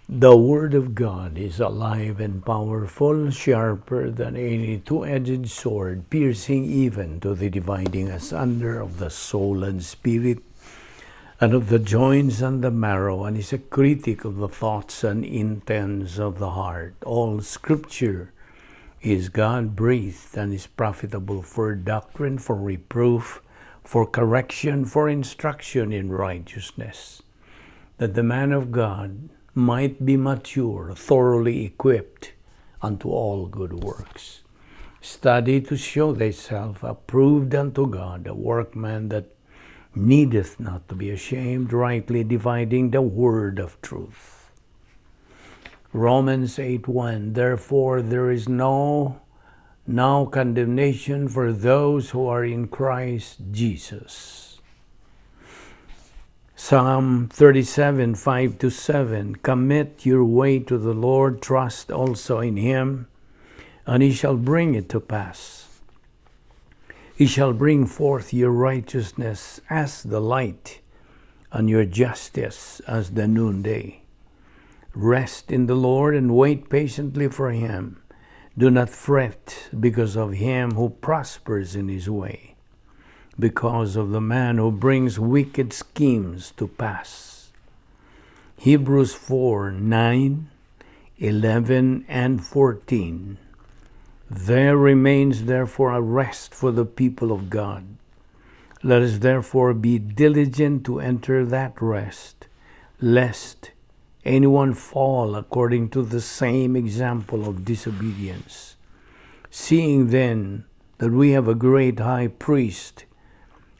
The Word of God is alive and powerful, sharper than any two-edged sword, piercing even to the dividing asunder of the soul and spirit, and of the joints and the marrow, and is a critic of the thoughts and intents of the heart. All Scripture is God-breathed and is profitable for doctrine, for reproof, for correction, for instruction in righteousness, that the man of God might be mature, thoroughly equipped unto all good works. Study to show thyself approved unto God, a workman that needeth not to be ashamed, rightly dividing the word of truth. Romans 8:1. Therefore there is no now condemnation for those who are in Christ Jesus. Psalm 37:5-7. Commit your way to the Lord, trust also in Him, and He shall bring it to pass. He shall bring forth your righteousness as the light, and your justice as the noonday. Rest in the Lord and wait patiently for Him. Do not fret because of him who prospers in his way, because of the man who brings wicked schemes to pass. Hebrews 4:9, 11, and 14. There remains therefore a rest for the people of God. Let us therefore be diligent to enter that rest, lest anyone fall according to the same example of disobedience. Seeing then that we have a great high priest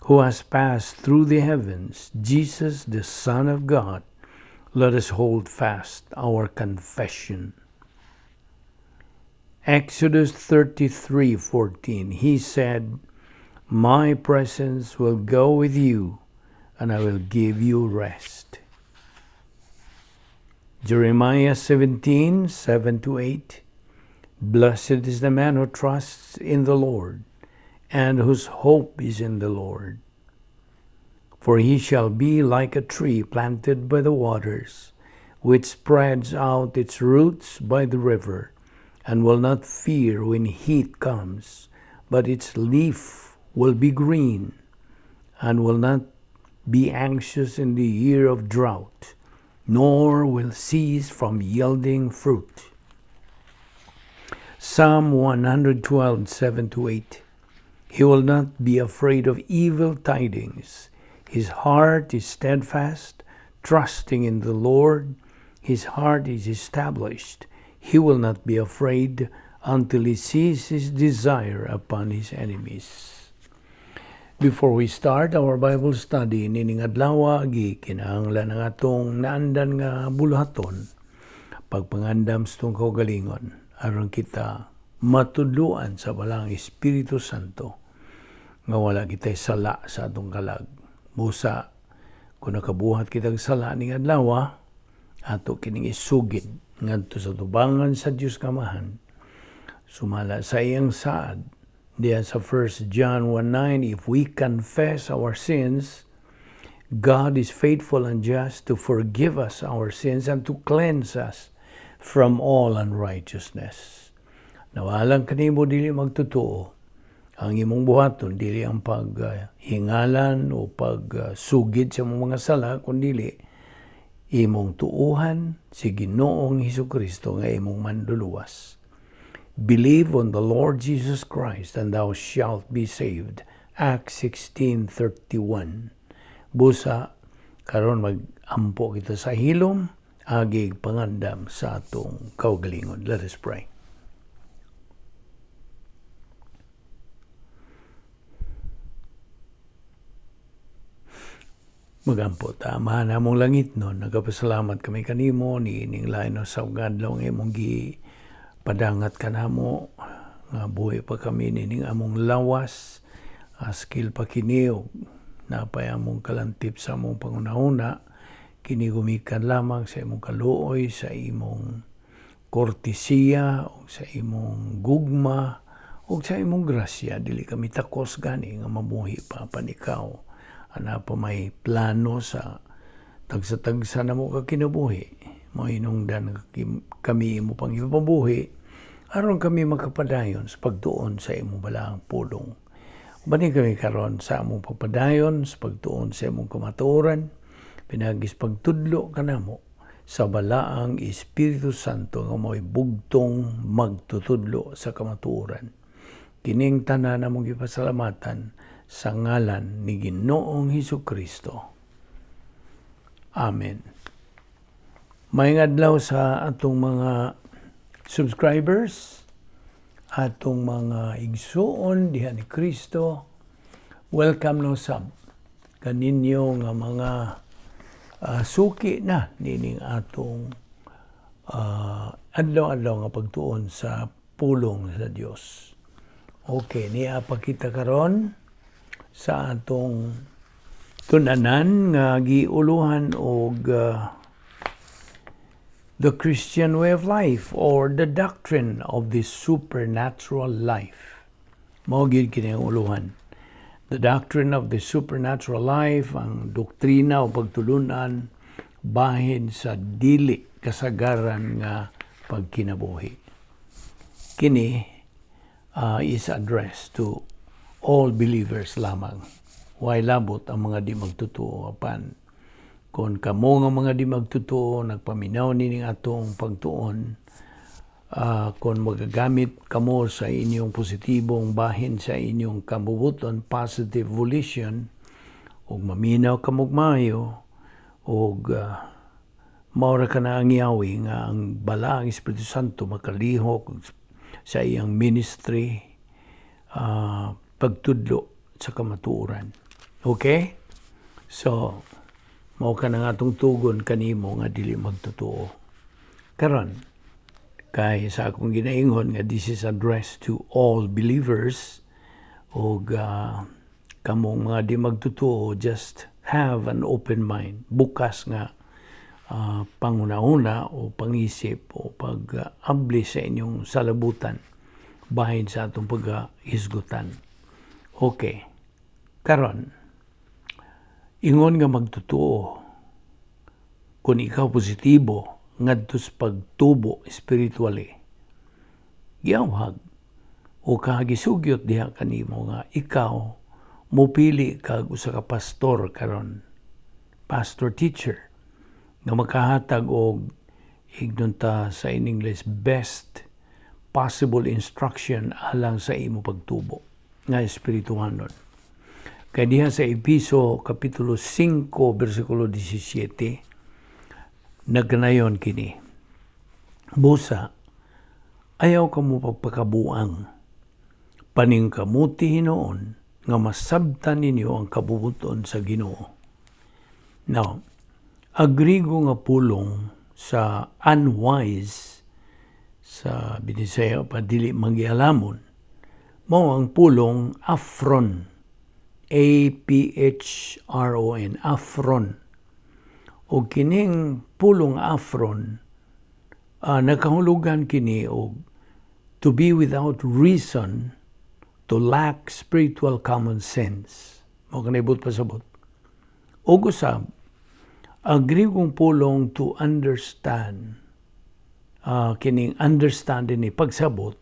who has passed through the heavens, Jesus the Son of God, let us hold fast our confession. Exodus 33:14. He said, "My presence will go with you, and I will give you rest." Jeremiah 17:7-8. Blessed is the man who trusts in the Lord, and whose hope is in the Lord. For he shall be like a tree planted by the waters, which spreads out its roots by the river, and will not fear when heat comes, but its leaf will be green, and will not be anxious in the year of drought, nor will cease from yielding fruit. Psalm 112:7-8. He will not be afraid of evil tidings. His heart is steadfast, trusting in the Lord. His heart is established. He will not be afraid until he sees his desire upon his enemies. Before we start our Bible study, nining adlaw, gikinahanglan ang atong naandan nga buluhaton, pagpangandam sa atong kaugalingon, aron kita matudluan sa Balaang Espiritu Santo nga wala kita'y sala sa atong kalag. Busa, kung nakabuhat kitag sala ning adlaw, ato kining isugid ngadto sa tubangan sa Dios Amahan. Sumala sa iyang saad, diya sa 1 John 1:9, "If we confess our sins, God is faithful and just to forgive us our sins and to cleanse us from all unrighteousness." Nawalang kanimo dili magtotoo, ang imong buhaton dili ang paghingalan o pagsugid sa imong mga sala, kundi imong tuuhan si Ginoong Hesukristo nga imong manduluwas. Believe on the Lord Jesus Christ and thou shalt be saved. Acts 16:31. Busa karon mag-ampo kita sa hilom agig pangandam sa atong kaugalingon. Let us pray. Magampo ta, Amahan namong langit no, nagapasalamat kami kanimo ni ining lain sa adlaw nga imong gi padangat kanamo nga buhi pa kami nining among lawas, askil pa kini og napay among kalantip sa among pangunahuna. Kini gumikan lamang sa imong kaluoy, sa imong kortesiya, ug sa imong gugma, ug sa imong grasya. Dili kami takos gani nga mabuhi pa pan ikaw ana pa may plano sa tagsa-tagsa namo ka kinabuhi. Mo hinungdan kami imo pang ipabuhi aron kami makapadayon sa pagtuon sa imong balaang pulong. Ubani kami karon sa among pagpadayon sa pagtuon sa imong kamatuoran, pinaagi sa pagtudlo kanamo sa balaang Espiritu Santo nga mo'y bugtong magtutudlo sa kamatuoran. Kining tanan among gipasalamatan sa ngalan ni Ginoong Hesus Kristo. Amen. Maayong adlaw sa atong mga subscribers, atong mga igsuon diha ni Kristo. Welcome no sab kaninyo nga mga suki na nining atong adlaw-adlaw nga pagtuon sa pulong sa Dios. Okay, niya pakita karon sa atong tun-anan nga giuluhan og the Christian way of life or the doctrine of the supernatural life. Mao gyud kini ang uluhan. The doctrine of the supernatural life, ang doktrina o pagtulunan bahin sa dili kasagaran nga pagkinabuhi. Kini is addressed to all believers lamang. Way labot ang mga di magtotoo, apan kung kamo nga mga di magtotoo nagpaminaw nining atong pagtuon, kung magagamit kamo sa inyong positibong bahin sa inyong kabubuton, positive volition, ug maminaw kamo og maayo ug mao ra kana ang yawi nga ang balaang Espiritu Santo makalihok sa iyang ministry, pagtudlo sa kamatuoran. Okay? So, mao ka na nga atong tugon kanimo nga dili magtotoo. Karon, kay sa akong ginaingon nga this is addressed to all believers, og kamong mga di magtotoo, just have an open mind, bukas nga panguna-una o pangisip o pag-abli sa inyong salabutan bahin sa atong pag-hisgutan. Okay. Karon, ingon nga magtotoo, kung ikaw positibo ngadto sa pagtubo spiritually, giawhag o kahagisugyot diha kanimo nga ikaw mupili kag usa ka pastor karon, pastor teacher nga makahatag og, ingnon ta sa in English, best possible instruction alang sa imo pagtubo nga espirituhanon. Kay diha sa Episo kapitulo 5 bersikulo 17, nagkanayon kini: "Busa ayaw kamo pagpakabuang, paningkamuti hinuon nga masabtan ninyo ang kabubuton sa Ginoo." Now, ang Grigo nga pulong sa unwise, sa Binisaya pa dili manggialamon, mao ang pulong aphron. aphron, aphron. O kining pulong aphron, nakahulugan kini og to be without reason, to lack spiritual common sense. Mao kanay buot pasabot. Og usab, ang Grigong pulong to understand, kining understanding ni pagsabot,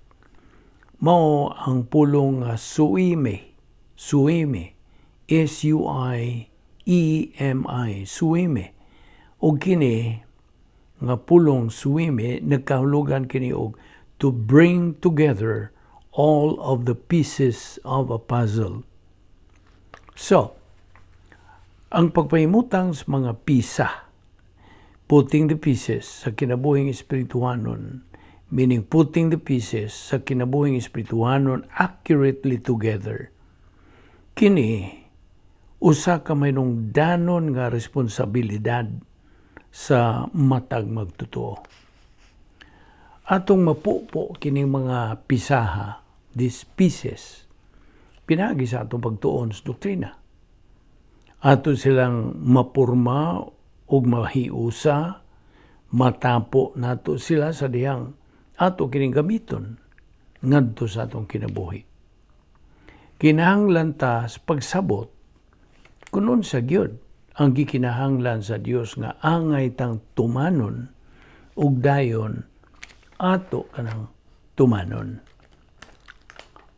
mao ang pulong suime, suime, suimi, suime. Og kini nga pulong suime, nagkahulugan kini og to bring together all of the pieces of a puzzle. So, ang pagpahimutang sa mga pisa, putting the pieces sa kinabuhing espirituhanon, meaning putting the pieces sa kinabuhing espirituhanon accurately together, kini usa ka danon nga responsibilidad sa matag magtotoo. Atong mapupo kining mga pisaha, these pieces, pinagi sa atong pagtuon sa doktrina. Ato silang mapurma ug mahiusa, matapo nato sila sa dihang ato kining gamiton ngadto sa atong kinabuhi. Kinahanglan ta sa pagsabot kung unsa gyud ang gikinahanglan sa Dios nga angay tang tumanon. Ug dayon ato kanang tumanon.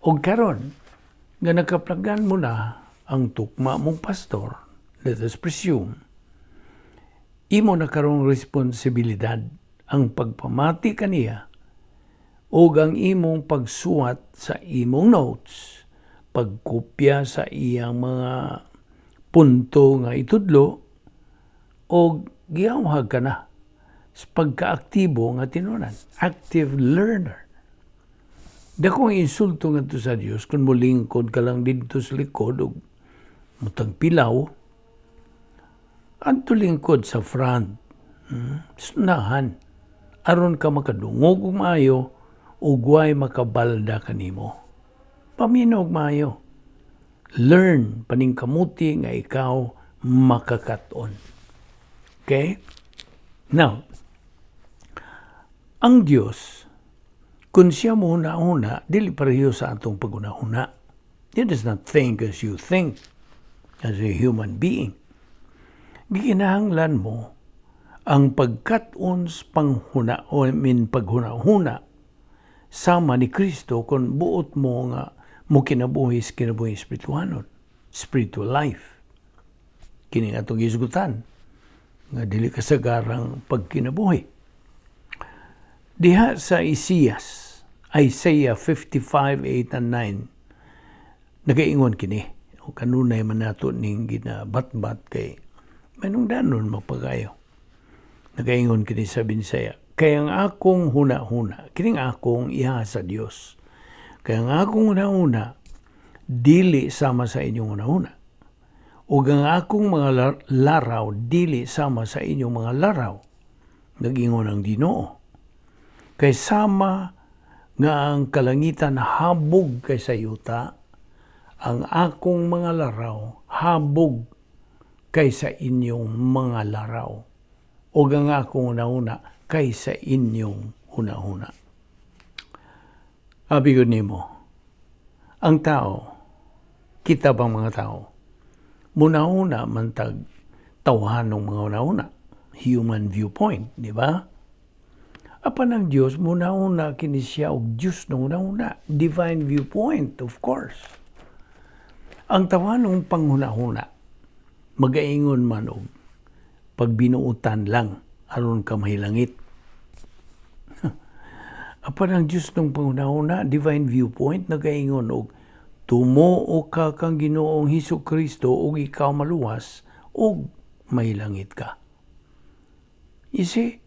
Og karon nga nakaplagan mo na ang tukma mong pastor, let us presume, imo na karong responsibilidad ang pagpamati kaniya ug ang imong pagsuwat sa imong notes, pagkopya sa iyang mga punto nga itudlo, og giyawhag ka na sa pagkaaktibo nga tinunan. Active learner. Dakong insulto ngadto sa Dios kung mulingkod ka lang didto sa likod og mutagpilaw. Adto lingkod sa front. Sunahan. Aron ka makadungog og maayo ug way makabalda kanimo. Paminaw og maayo. Learn paningkamuti nga ikaw makakaton. Okay? Now, ang Dios, kung siya mohuna-huna, dili pareho sa atong paghuna-huna. He does not think as you think as a human being. Gikinahanglan mo ang pagkat-on sa panghuna o min paghuna-huna sama ni Kristo kung buot mo nga mo kinabuhi sa kinabuhi espirituhanon, spiritual life. Kini nga atong gisgutan nga dili kasagarang pagkinabuhi. Diha sa Isaias, Isaiah 55, 8 and 9, nagaingon kini, o kanunay man nato ning ginabatbat kay manungdanon mapagayo. Nagaingon kini sa Binsaya, "Kay ang akong huna-huna," kining akong iha sa Dios. "Kay ang akong huna-huna, dili sama sa inyong huna-huna. Ug ang akong mga laraw, dili sama sa inyong mga laraw. Nag-ingon ang Ginoo. Kay sama nga ang kalangitan habog kaysa yuta, ang akong mga laraw habog kaysa inyong mga laraw. Ug ang akong hunahuna kaysa inyong hunahuna." Abi ko nimo, ang tao, kita bang mga tao, munahuna man tag tawhanong mga hunahuna, human viewpoint, di ba? Apan ang Diyos, munahuna kini siya og Diyos ng hunahuna, divine viewpoint, of course. Ang tawhanong panghunahuna, magaingon man og pagbinuutan lang aron ka mahilangit. Apan ang Diyos ng panghunahuna, divine viewpoint, nagaingon og tumuo ka kang Ginoong Hesus Kristo ug ikaw maluwas ug mahilangit ka. You see,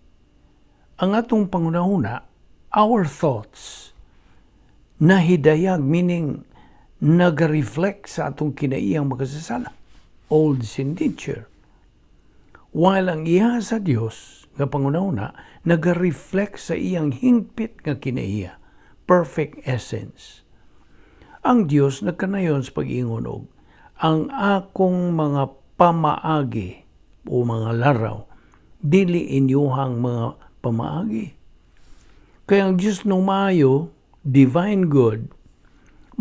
ang atong panghunahuna, our thoughts, nahidayag, meaning naga-reflect sa atong kinaiyang makasasala, old sin nature. While ang iya sa Dios nga panghunahuna, naga-reflect sa iyang hingpit nga kinaiya, perfect essence. Ang Dios nagkanayon sa pag-ingon og ang akong mga pamaagi o mga laraw dili inyuhang mga pamaagi. Kay ang Dios nung maayo, divine good,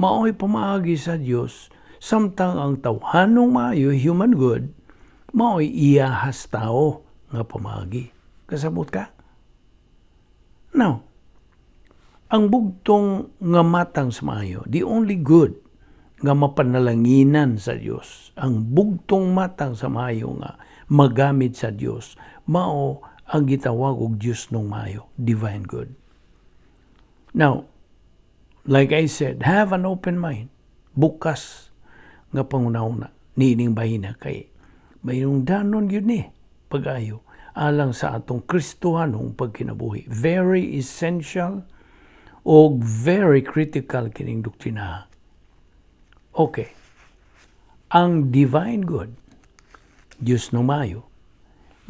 mao'y pamaagi sa Dios, samtang ang tawhanong maayo, human good, mao'y iyahas tao nga pamaagi. Kasabot ka? Now, ang bugtong nga matang sa maayo, the only good nga mapanalanginan sa Dios, ang bugtong matang sa maayo nga magamit sa Dios, mao ang gitawag og Dios nung maayo, divine good. Now, like I said, have an open mind. Bukas nga panghunahuna niining bahina kay mahinungdanon gyud ni pag-ayo alang sa atong Kristohanong pagkinabuhi. Very essential o very critical kining doktrina. Okay. Ang divine good, Diyos no mayo,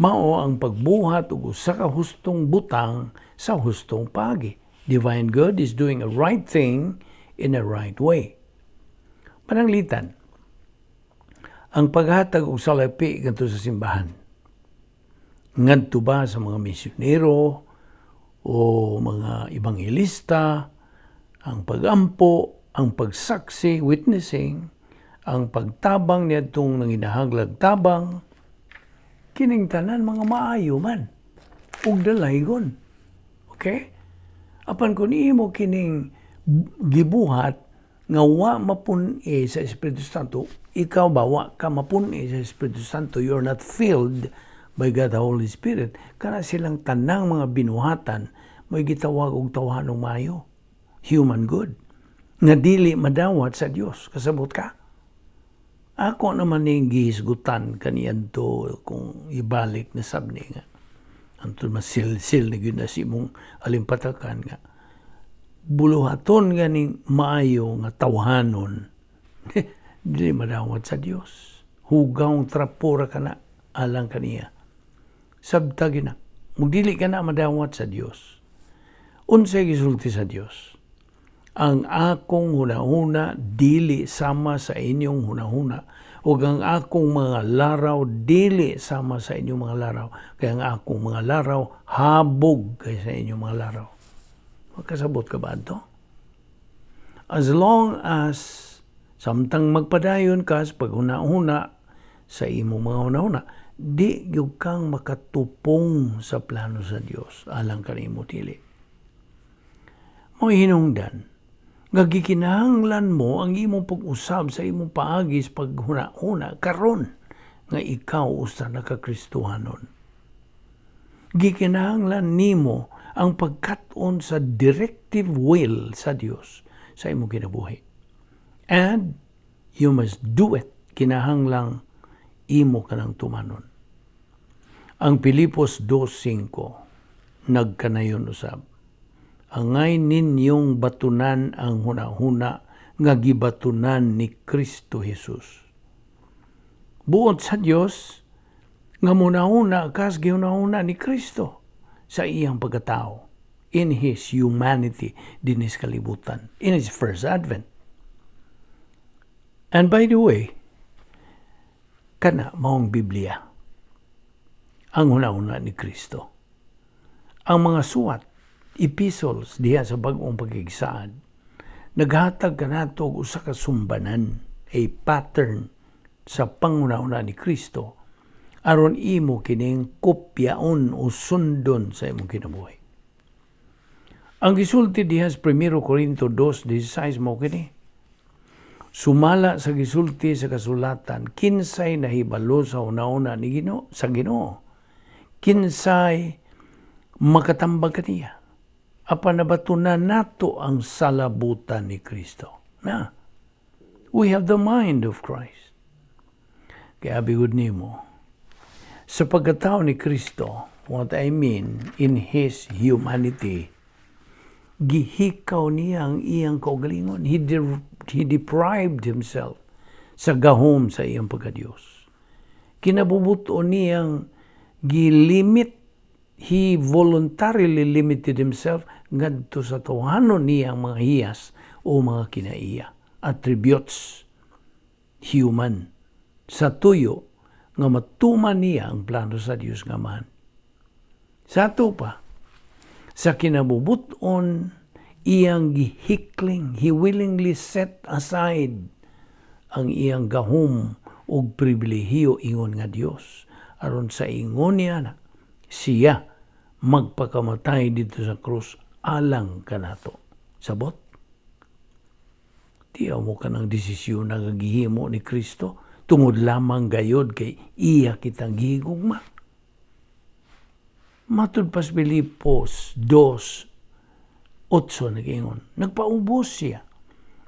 mao ang pagbuhat og usa ka hustong butang sa hustong pagi. Divine good is doing a right thing in a right way. Pananglitan, ang paghatag og salapi ngadto sa simbahan, ngadto ba sa mga misyonero o mga ebanghelista, ang pagampo, ang pagsaksi, witnessing, ang pagtabang niadtong nanginahanglag tabang, kining tanan mga maayo man. ug dalaygon. Okay? Apan kung imo kining gibuhat nga wa mapun-i sa Espiritu Santo, ikaw ba, wa ka mapun-i sa Espiritu Santo, you're not filled by God the Holy Spirit, kana silang tanang mga binuhatan may gitawag og tawhanong maayo, human good, nga dili madawat sa Dios. Kasabot ka? Ako naman ning gihisgutan kaniadto kung ibalik na sab ni nga antod masilsil na gyud na si imong alimpatakan nga buluhaton ganing maayo nga tawhanon dili madawat sa Dios. Hugawng trapo ra kana alang kaniya. Sabta gina. Mugdili ka na madawat sa Dios. Unsay gisulti sa Dios? "Ang akong hunahuna dili sama sa inyong hunahuna ug ang akong mga laraw dili sama sa inyong mga laraw, kay ang akong mga laraw habog kaysa inyong mga laraw." Makasabot ka ba ato? As long as samtang magpadayon ka sa paghuna-huna sa imong mga hunahuna, di gyud kang makatupong sa plano sa Dios alang kanimo, dili. Mo hinungdan nga gikinahanglan mo ang imong pag-usab sa imong paagi sa paghuna-huna karon nga ikaw usa na ka Kristohanon. Gikinahanglan nimo ang pagkat-on sa directive will sa Dios sa imong kinabuhi. And you must do it. Kinahanglang imo kanang tumanon. Ang Pilipos 2.5 nagkanayon usab. "Angay ninyong batunan ang hunahuna nga gibatunan ni Kristo Jesus." Buot sa Dios nga munahuna kas gihunahuna ni Kristo sa iyang pagkatao, in His humanity dinis kalibutan, in His first advent. And by the way, kana maong Biblia ang hunahuna ni Kristo. Ang mga suwat, epistles diha sa Bag-ong Pakigsaad, naghatag kanato og usa ka sumbanan, a pattern sa panghunahuna ni Kristo aron imo kining kopyaon o sundon sa imong kinabuhi. Ang gisulti diha sa 1 Corinto 2.16 mo kini: "Sumala sa gisulti sa kasulatan, kinsay nahibalo sa hunahuna ni Ginoo sa Ginoo? Kinsay makatambag kaniya? Apan nabatunan nato ang salabutan ni Kristo." Na, we have the mind of Christ. Kaya bigod nimo, sa pagkatao ni Kristo, what I mean, in His humanity, gihikaw niya ang iyang kaugalingon. He deprived Himself sa gahom sa iyang pagkadiyos. Kinabubuto niyang gilimit, He voluntarily limited Himself ngadto sa tawhanon niyang mga hiyas o mga kinaiya, attributes, human, sa tuyo nga matuman niya ang plano sa Dios nga Amahan. Sa ato pa, sa kinabubuton, iyang gihikling, He willingly set aside ang iyang gahom ug pribilehiyo ingon nga Dios aron sa ingon niya na siya magpakamatay dito sa krus alang kanato. Sabot? Tiyaw mo ka ng desisyon na gihimo ni Kristo tungod lamang gayod kay iya kitang gihigugma. Matud pas Filipos 2:8 nag-ingon, nagpaubos siya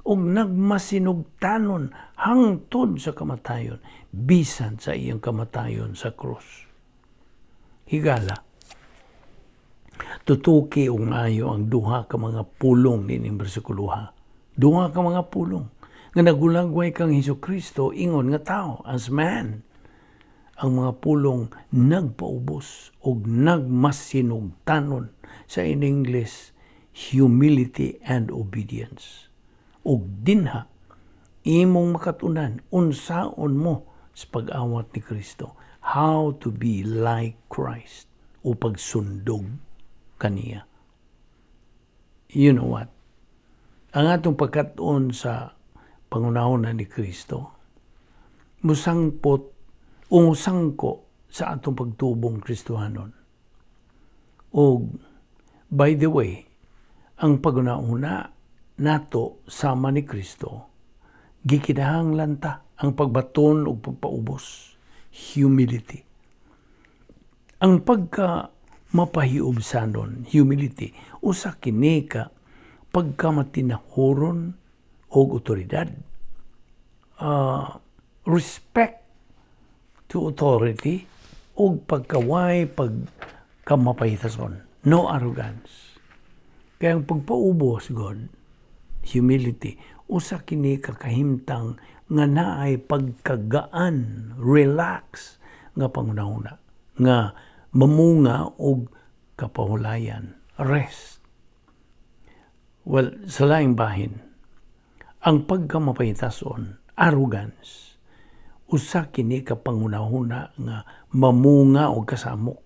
ug nagmasinugtanon hangtod sa kamatayon, bisan sa iyang kamatayon sa krus. Higala, tutuki og maayo ang duha ka mga pulong nining bersikulo ha. Duha ka mga pulong nga nagulagway kang Hesus Kristo ingon nga tao, as man. Ang mga pulong nagpaubos og nagmasinugtanon, sa in English, humility and obedience. Ug dinha imong makatunan unsaon mo sa pag-awat ni Kristo, how to be like Christ o pagsundog kaniya. You know what? Ang atong pagkat-on sa pangunahon ni Kristo musangpot o musangko sa atong pagtubong Kristohanon. Og by the way, ang paghunahuna nato sama ni Kristo, gikinahanglan ta ang pagbaton ug pagpaubos, humility. Ang pagka mapahiubsanon, humility, usa kini ka pagka matinahuron og otoridad. Respect to authority ug pagkaway pagkamapahitason. No arrogance. Kaya ang pagpaubos, God, humility, usa kini ka kahimtang nga naay pagkagaan, relax nga panghunahuna, nga mamunga og kapahulayan, rest. Well, sa laing bahin, ang pagkamapahitason, arrogance, usa kini ka panghunahuna nga mamunga og kasamok.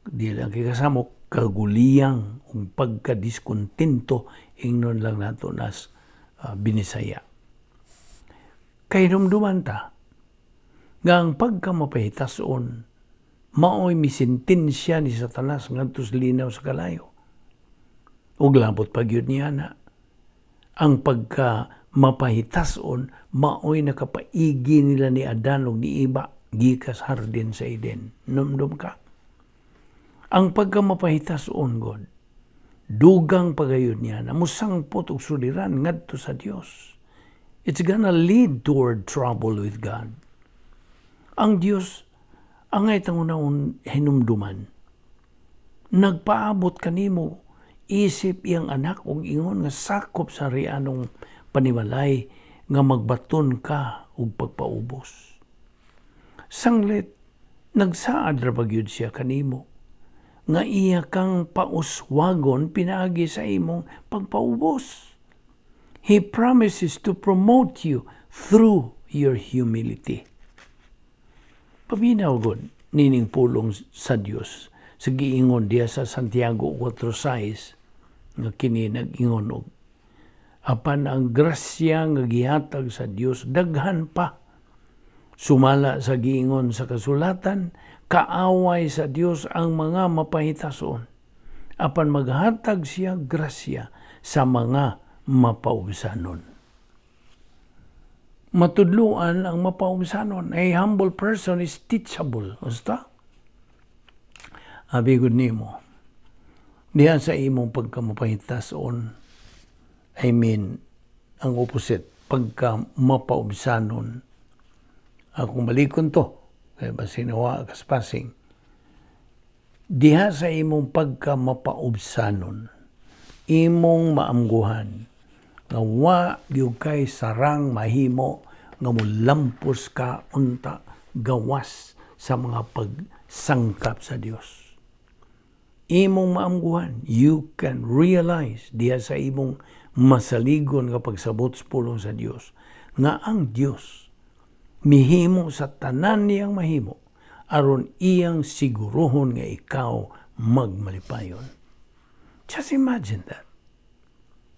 Di lang kay kasamok, kaguliyang ug pagkadiskontento, ingnon lang nato nas Binisaya. Kay dumduman ta nga ang pagkamapahitason maoy misentensya ni Satanas ngadto sa linaw sa kalayo. Ug labot pa gyud niya na ang pagka mapahitason maoy nakapaigi nila ni Adan ug ni Eva gikas hardin sa Eden. Numdum ka. Ang pagka mapahitason god, dugang pagayod niya na musangpot og suliran ngadto sa Dios. It's gonna lead toward trouble with God. Ang Dios angay tang unahon hinumduman. Nagpaabot kanimo isip iyang anak og ingon nga sakop sa rianong panimalay nga magbaton ka og pagpaubos. Sanglit nagsaad ra ba gyud siya kanimo nga iya kang pauswagon pinaagi sa imong pagpaubos. He promises to promote you through your humility. Paminaw gud nining pulong sa Dios sa giingon diya sa Santiago 4:6 nga kini nag-ingon og apan ang grasya nga gihatag sa Dios daghan pa. Sumala sa giingon sa kasulatan, kaaway sa Dios ang mga mapahitason, apan maghatag siya grasya sa mga mapaubsanon. Matudluan ang mapaubsanon. A humble person is teachable. Basta? Abi gud nimo. Diha sa imong pagkamapahitason, I mean, ang opposite, pagka mapaubsanon, akong balikon to, kaya basin wa kaspasing, diha sa imong pagka mapaubsanon, imong maamguhan, nga wa gyud kay sarang mahimo nga molampos ka unta gawas sa mga pagsangkap sa Dios. Imong maamguhan, you can realize diha sa imong masaligon nga pagsabot sa pulong sa Dios nga ang Dios mihimo sa tanan niyang mahimo aron iyang siguruhon nga ikaw magmalipayon. Just imagine that.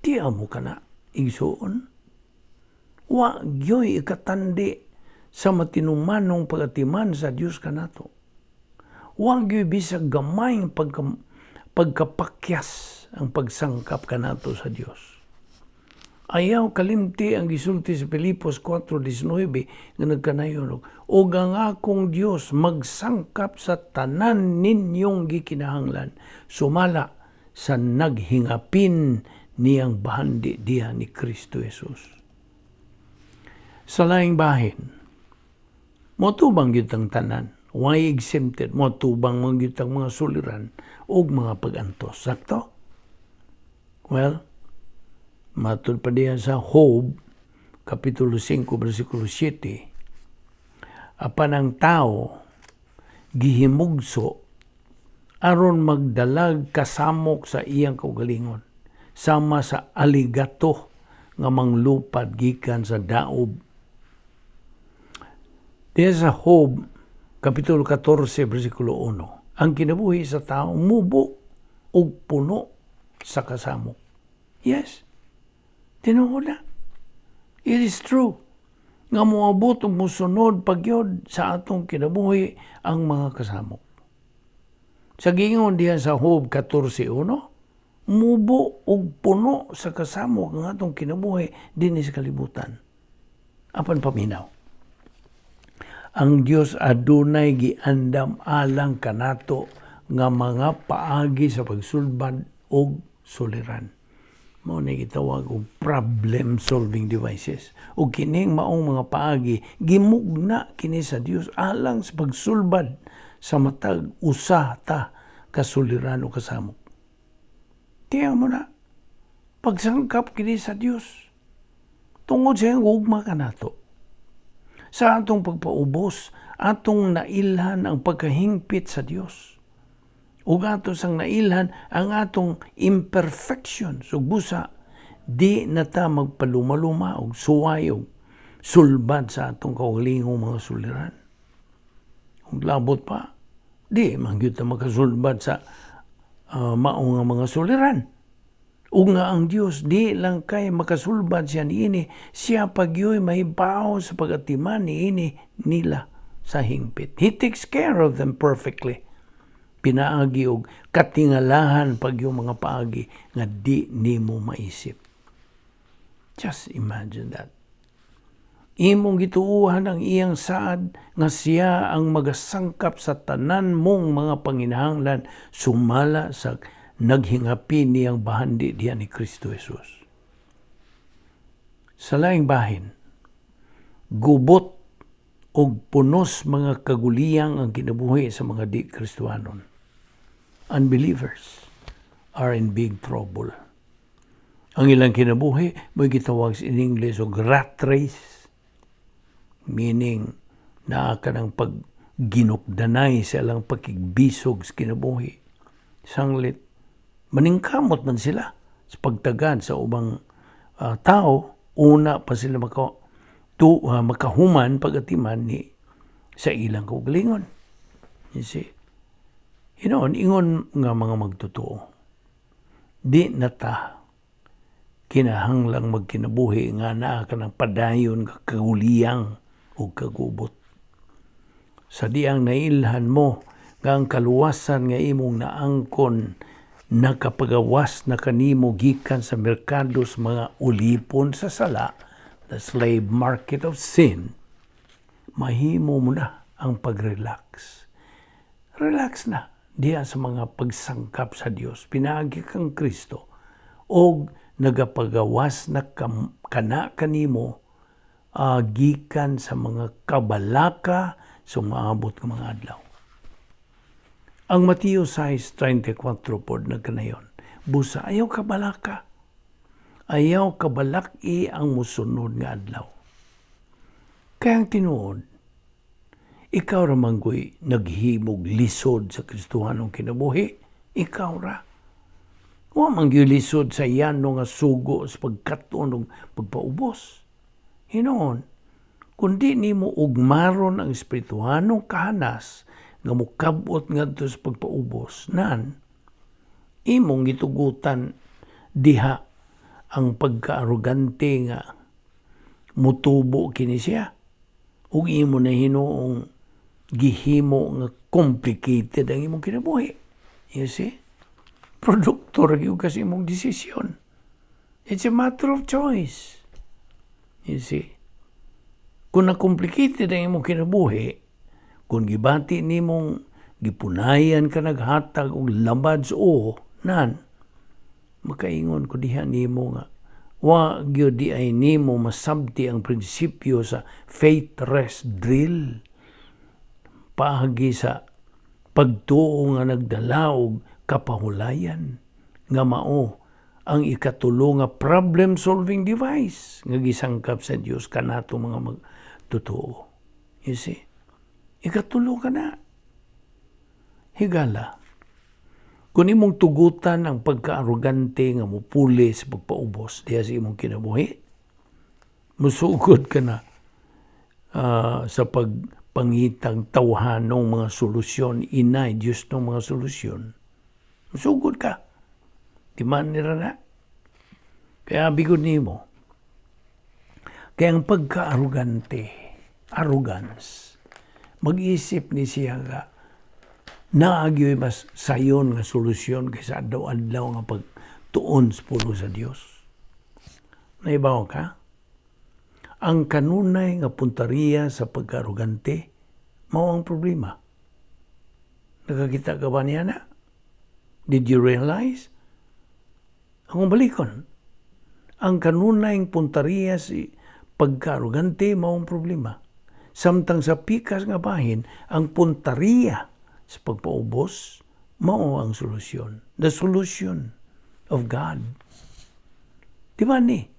Tiya mo ka na, igsuon. Wa gyoy ikatandi sa matinumanong pagatiman sa Dios kanato. Wa gyoy bisag gamay pagkapakyas ang pagsangkap kanato sa Dios. Ayaw kalimti ang gisulti sa Filipos 4:19 nga nagkanayon og ang akong Dios magsangkap sa tanan ninyong gikinahanglan sumala sa naghingapin niyang bahandi diha ni Kristo Jesus. Sa laing bahin, motubang gyud ang tanan, way exempted, motubang man gyud ang mga suliran ug mga pag-antos. Sakto? Well, matud pa diha sa Job, Kapitulo 5, versikulo 7, apan ang tao gihimugso aron magdalag kasamok sa iyang kaugalingon, sama sa aligato nga manglupad gikan sa daob. Diha sa Job, Kapitulo 14, versikulo 1, ang kinabuhi sa tao mubo ug puno sa kasamok. Yes, tinuod na. It is true nga moabot ug mosunod pagyod sa atong kinabuhi ang mga kasamok. Sa giingon diha sa Job 14:1, mubo og puno sa kasamok ang atong kinabuhi dinhi sa kalibutan. Apan paminaw. Ang Dios adunay giandam alang kanato nga mga paagi sa pagsulbad og suliran. Mao ni gitawag og problem solving devices. Ug kining maong mga paagi, gimugna kini sa Dios alang sa pagsulbad sa matag usa ta kasuliran o kasamok. Tiyan mo na, pagsangkap kini sa Dios tungod sa iyang gugma kanato. Sa atong pagpaubos, atong nailhan ang pagkahingpit sa Dios. Ug ato sang nailhan ang atong imperfections ug busa di na ta magpalumaluma og suway og sulbad sa atong kaugalingong mga suliran. Ug labot pa, di man gyud ta makasulbad sa mao nga mga suliran. Ug nga ang Dios di lang kay makasulbad siya niini, siya pagyoy mahibaw sa pagatiman niini nila sa hingpit. He takes care of them perfectly. Pinaagi og katingalahan pag yung mga paagi nga di nimo maisip. Just imagine that. Imong gituuhan ang iyang saad nga siya ang magasangkap sa tanan mong mga panginahanglan sumala sa naghingapi niyang bahandi diha ni Kristo Jesus. Sa laing bahin, gubot og punos mga kaguliyang ang kinabuhi sa mga di Kristohanon. Unbelievers are in big trouble. Ang ilang kinabuhi may gitawag in English og rat race, meaning naa ka ng pagginukdanay sa ilang pakigbisog sa kinabuhi. Sanglit, maningkamot man sila sa pagtagad sa ubang tao, una pa sila makahuman pagatiman ni sa ilang kaugalingon. You see? Hinoon, ingon nga mga magtotoo, di na ta kinahanglang magkinabuhi nga naa ka ng padayon nga kaguliyang o kagubot. Sa diang nailhan mo nga ang kaluwasan nga imong naangkon nakapagawas na kanimo gikan sa merkado sa mga ulipon sa sala, the slave market of sin, mahimo mo na ang pag-relax. Relax na diya sa mga pagsangkap sa Dios. Pinaagi kang Kristo og nagapagawas na kana kanimo gikan sa mga kabalaka sa maabot nga mga adlaw. Ang Mateo 6:34 pod nagkanayon. Busa ayaw kabalaka. Ayaw kabalaki ang musunod nga adlaw. Kaya ang tinuod, ikaw ra man goy naghimog lisod sa Kristohanong kinabuhi, ikaw ra. Wa man gyud lisod sa yano nga sugo sa pagkat-on og pagpaubos. Hinoon, kundi nimo ugmaron ang espirituhanong kahanas nga mukabot ngadto sa pagpaubos, nan imong gitugutan diha ang pagkaarogante nga mutubo kini siya ug imo na hinuong gihimo nga complicated ang imong kinabuhi. You see? Produkto ra gyud kasi imong desisyon. It's a matter of choice. You see? Kung na-complicated ang imong kinabuhi, kung gibati nimong gipunayan ka naghatag og labad sa uho, nan, makaingon ko diha nimo nga wa gyud di ay nimo masabti ang prinsipyo sa faith rest drill, paagi sa pagtuo nga nagdala og kapahulayan nga mao ang ikatulo nga problem solving device nga gisangkap sa Dios kanato mga magtotoo. You see? Ikatulo ka na. Higala. Kung imong tugutan ang pagkaarogante nga mupuli sa pagpaubos diha sa imong kinabuhi, musugod ka na sa pagpangitag tawhanong mga solusyon, inay Diyos ng mga solusyon. Musugod ka. Di man nira na. Kaya bigod nimo. Kaya ang pagka-arogante, arrogance, mag-isip ni siya nga, Naa gyoy mas sayon nga solusyon kaysa adlaw-adlaw nga pagtuon sa pulong sa Dios. Naibaw ka? Ang kanunay nga puntariya sa pagkaarogante mao ang problema. Nakakita ka ba niya na? Did you realize? Akong balikon. Ang kanunay puntariya si pagkaarogante mao ang problema. Samtang sa pikas nga bahin, ang puntariya sa pagpaubos mao ang solusyon. The solution of God. Di ba ni?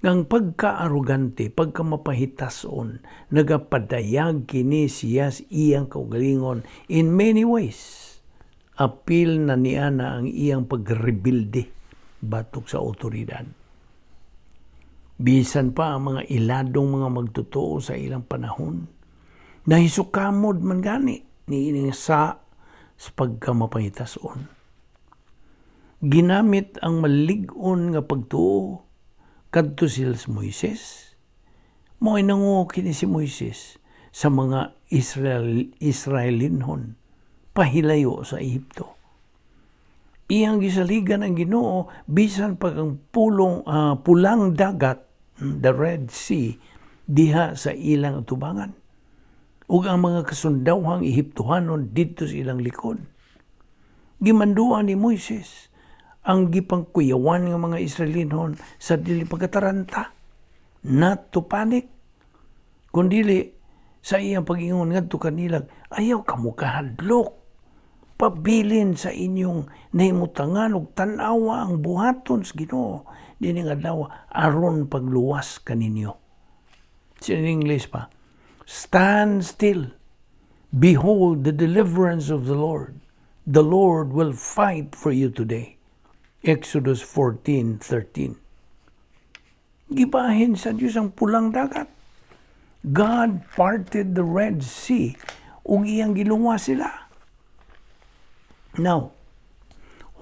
Ang pagka-arogante, pagkamapahitason, nagapadayag kini siya sa iyang kaugalingon in many ways. Apil na niya na ang iyang pagrebilde batok sa otoridad. Bisan pa ang mga iladong mga magtotoo sa ilang panahon, nahisukamod man gani ni sa pagkamapahitason. Ginamit ang malig-on nga pagtuo kadto sila si Moises. Mo'y nanguo kini si Moises sa mga Israelinhon pahilayo sa Ehipto. Iyang gisaligan ang Ginoo bisan pag ang pulang dagat, the Red Sea, diha sa ilang atubangan. Ug ang mga kasundawhang Ehiptohanon didto sa ilang likod. Gimanduan ni Moises ang gipangkuyawan nga mga Israelinhon sa dili pagkataranta, not to panic, kundili sa iyang pag-ingon ngadto kanila, "Ayaw kamo kahadlok. Pabilin sa inyong nahimutangan ug tan-awa ang buhaton sa Ginoo dinhi nga adlaw aron pagluwas kaninyo." Sa English pa, "Stand still. Behold the deliverance of the Lord. The Lord will fight for you today." Exodus 14:13. Gibahin sa Dios ang pulang dagat. God parted the Red Sea ug iyang giluwas sila. Now,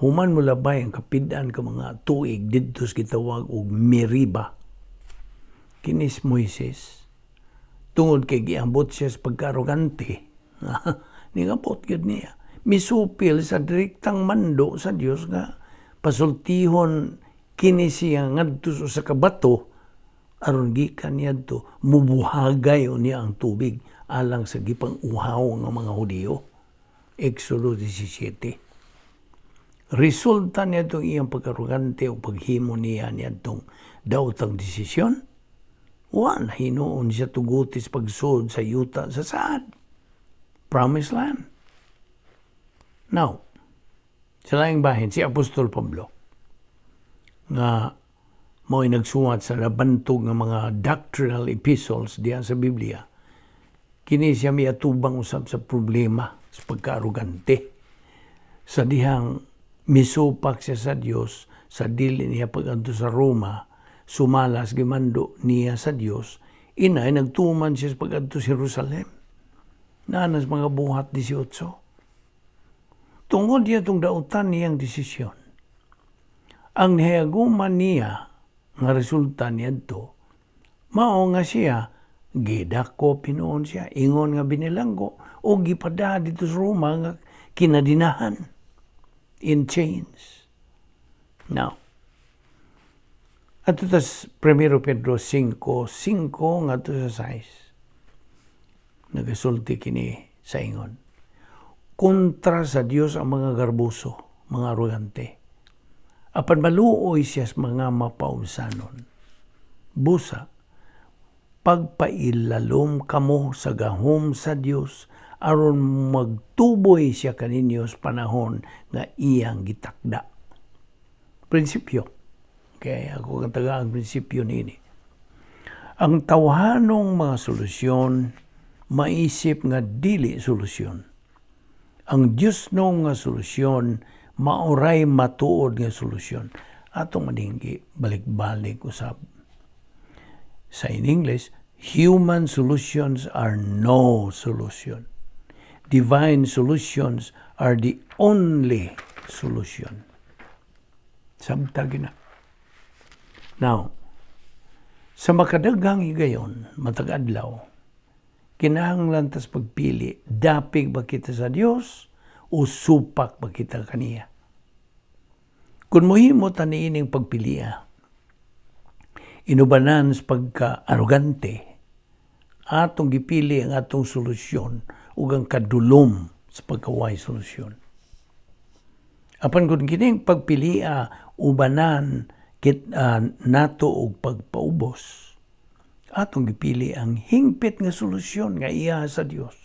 human mo labay ang kapid-an ka mga tuig didto sa gitawag og Meriba. Kini si Moises, tungod kay giambot siya sa pagkaarogante, ningabot gyud niya. Misupil sa direktang mando sa Dios nga pasultihon kini siya ngadto sa usa ka bato aron gikan niadto mubuhagay unya ang tubig alang sa gipang-uhaw nga mga Hudiyo. Exodo 17. Resulta niadtong iyang pagkarugante o paghimo niya niadtong daotang desisyon, wa na hinuon siya tuguti sa pagsud sa yuta sa saad. Promised land. Now, sa laing bahin, si Apostol Pablo, nga mao'y nagsuwat sa nabantog nga mga doctrinal epistles diya sa Biblia, kini siya miatubang usab sa problema sa pagkaarugante. Sa dihang misupak siya sa Dios sa dili niya pag-adto sa Roma, sumalas gimando niya sa Dios, inay nagtuman siya sa pag-adto sa Jerusalem. Naa sa mga Buhat 18. Tungod niya itong dautan niyang desisyon, ang nihayaguman niya nga resulta niadto, mao nga siya gidakop hinuon siya, ingon nga binilanggo o gipada didto sa Roma nga kinadinahan, in chains. Now, adto tas 1 Pedro 5, 5 ngadto sa 6. Nagasulti kini sa ingon. Kontra sa Dios ang mga garboso, mga arogante. Apan maluoy siya sa mga mapaubsanon. Busa, pagpailalom kamo sa gahom sa Dios aron magtuboy siya kaninyo sa panahon nga iyang gitakda. Prinsipyo. Okay, ako kang taga ang prinsipyo nini. Ang tawhanong mga solusyon maisip nga dili solusyon. Ang Diyos nga solusyon maoray matuod nga solusyon. Atong madinggi balik-balik usab. Sa in English, human solutions are no solution. Divine solutions are the only solution. Sabta gina. Now, sa makadaghang higayon, matag adlaw, kinahanglan tas pagpili, dapig ba kita sa Dios O supak ba kita kaniya? Kung mohimo ta niining pagpilia, inubanan sa pagka-arogante, atong gipili ang atong solusyon ug ang kadulom sa pagkaway solusyon. Apan kung kining pagpilia ubanan kit nato og pagpaubos, atong gipili ang hingpit nga solusyon nga iya sa Dios.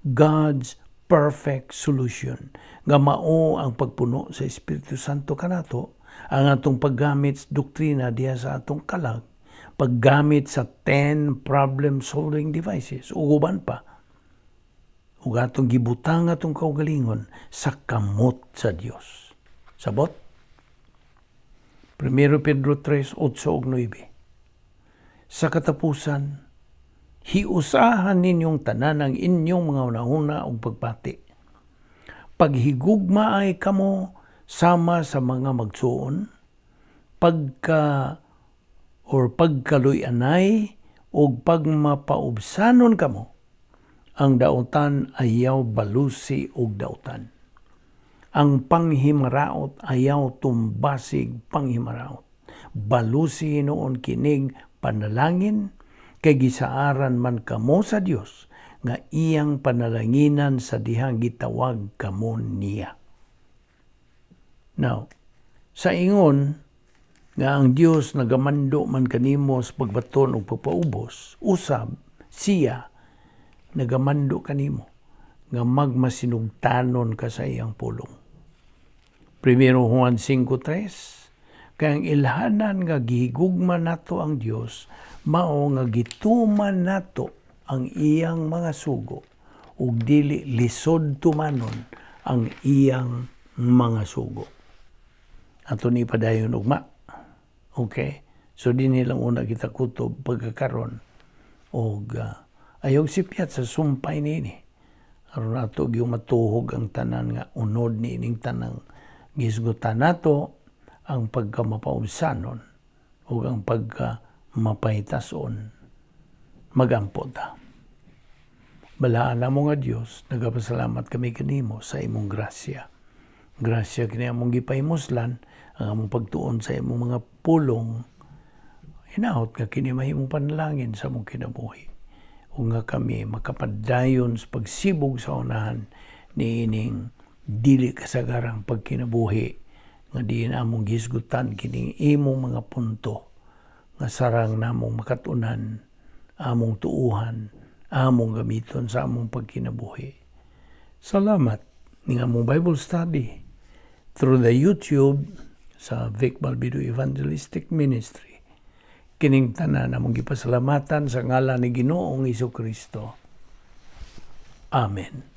God's perfect solution nga mao ang pagpuno sa Espiritu Santo kanato, ang atong paggamit sa doktrina diha sa atong kalag, paggamit sa 10 problem solving devices ug uban pa, ug atong gibutang atong kaugalingon sa kamot sa Dios. Sabot? 1 Pedro 3, 8 ug 9. Sa katapusan, hiusahan ninyong tanan ang inyong mga hunahuna ug pagpati. Paghigugma ay kamo sama sa mga magsuon, pagka or pagkaluy-anay ug pagmapaubsanon kamo, ang dautan ayaw balusi og dautan. Ang panghimaraot ayaw tumbasig panghimaraot. Balusi hinuon kinig panalangin, kay gisaaran man kamo sa Dios nga iyang panalanginan sa dihang gitawag kamo niya. Now, sa ingon nga ang Dios nagamando man kanimo sa pagbaton ug pagpaubos, usab siya nagamando kanimo nga magmasinugtanon ka sa iyang pulong. 1 Juan 5:3. Kay ang ilhanan nga gihigugma nato ang Dios mao nga gituman nato ang iyang mga sugo, ug dili lisod tumanon ang iyang mga sugo. Ato ni padayon ugma. Okay? So dinhi lang una kita kutob pagkakaron og ayaw sipyat sa sumpay niini. Aron ato gyud matuhog ang tanan nga unod niining tanang gisgutan nato, ang pagkamapaubsanon ug ang pagkamapahitason. Magampo ta. Balaan namo nga Dios, nagapasalamat kami kanimo sa imong grasya. Grasya kini among gipahimuslan ang among pagtuon sa imong mga pulong. Hinaot nga kini mahimong panalangin sa among kinabuhi. Ug nga kami makapadayon sa pagsibog sa unahan niining dili kasagarang pagkinabuhi nga diin among gisgutan kining imong mga punto nga sarang namong makatunan, among tuuhan, among gamiton sa among pagkinabuhi. Salamat ning among Bible study through the YouTube sa Vic Balbido Evangelistic Ministry. Kining tanan among gipasalamatan sa ngalan ni Ginoong Kristo. Amen.